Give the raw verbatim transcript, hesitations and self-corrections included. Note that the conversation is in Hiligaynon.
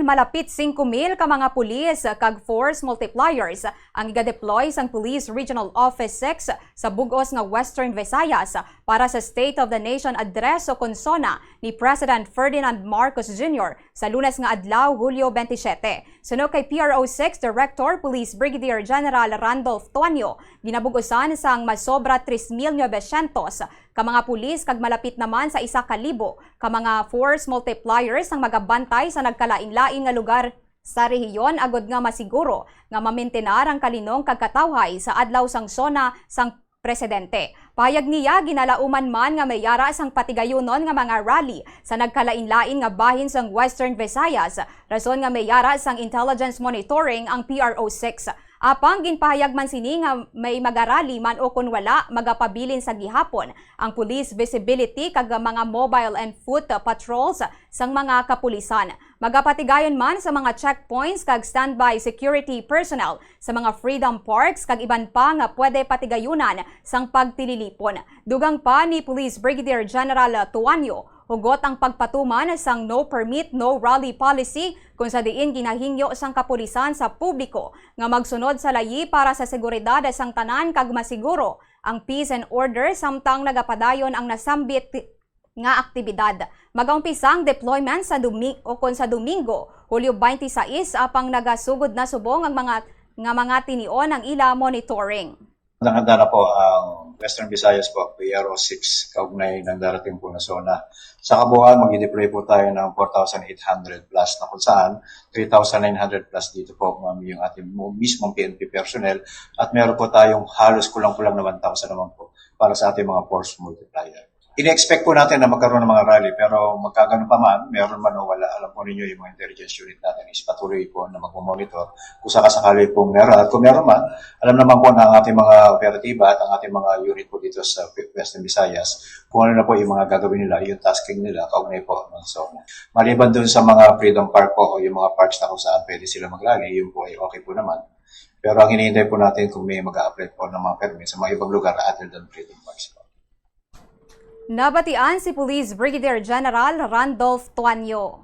Malapit singko mil ka mga pulis kag force multipliers ang iga-deploy sang Police Regional Office six sa bug-os nga Western Visayas para sa State of the Nation Address o kon SONA ni President Ferdinand Marcos Junior sa Lunes nga adlaw, Hulyo twenty-seven. Suno kay P R O six Director Police Brigadier General Randolph Tuanyo, ginabug-usan sang masobra tres mil novecientos ka mga pulis kag malapit naman sa isa ka libo ka mga force multipliers ang magabantay sa nagkalain-lain nga lugar sa rehiyon agod nga masiguro nga mamentenar ang kalinong kag katawhay sa adlaw sang SONA sang presidente. Pahayag niya, ginalauman man nga may yara sang patigayunon nga mga rally sa nagkalain-lain nga bahin sang Western Visayas, rason nga may yara sang intelligence monitoring ang P R O six. Apang ginpahayag man sini nga may magarally man o kon wala, magapabilin sa gihapon ang police visibility kag mga mobile and foot patrols sang mga kapulisan. Magapatigayon man sa mga checkpoints kag standby security personnel sa mga freedom parks kag iban pa nga pwede patigayunan sang pagtililipon. Dugang pa ni Police Brigadier General Tuanyo, hugot ang pagpatuman sang no permit, no rally policy, kung sa diin ginahingyo sang kapulisan sa publiko nga magsunod sa layi para sa seguridad sang tanan kag masiguro ang peace and order samtang nagapadayon ang nasambit nga aktibidad. Magaumpisa ang deployment sa Domi-, o kon sa Domingo, Hulyo twenty-six, apang nagasugod na subong ang mga, nga mga tinion ang ila monitoring. Handang-handa na po ang Western Visayas po, P R O six, kaugnay ng darating po na SONA. Sa kabuuan, mag-deploy po tayo ng four thousand eight hundred plus, na kung saan three thousand nine hundred plus dito po, ma'am, yung ating mo-, mismong P N P personnel, at meron po tayong halos kulang-kulang na one thousand naman po para sa ating mga force multiplier. Ini-expect po natin na magkaroon ng mga rally, pero magkagano pa man, meron man o wala, alam po ninyo yung mga intelligence unit natin is patuloy po na magmamonitor kung sakasakali po meron. At kung meron man, alam naman po na ang ating mga operatiba at ang ating mga unit po dito sa Western Visayas, kung ano na po yung mga gagawin nila, yung tasking nila, kaugnay po ng SONA. Maliban dun sa mga Freedom Park po o yung mga parks na kung saan pwede sila mag-rally, yun po ay okay po naman. Pero ang hinihintay po natin kung may mag-a-apply po ng mga permit sa mga ibang lugar other than Freedom Parks po. Nabatian si Police Brigadier General Randolph Tuanyo.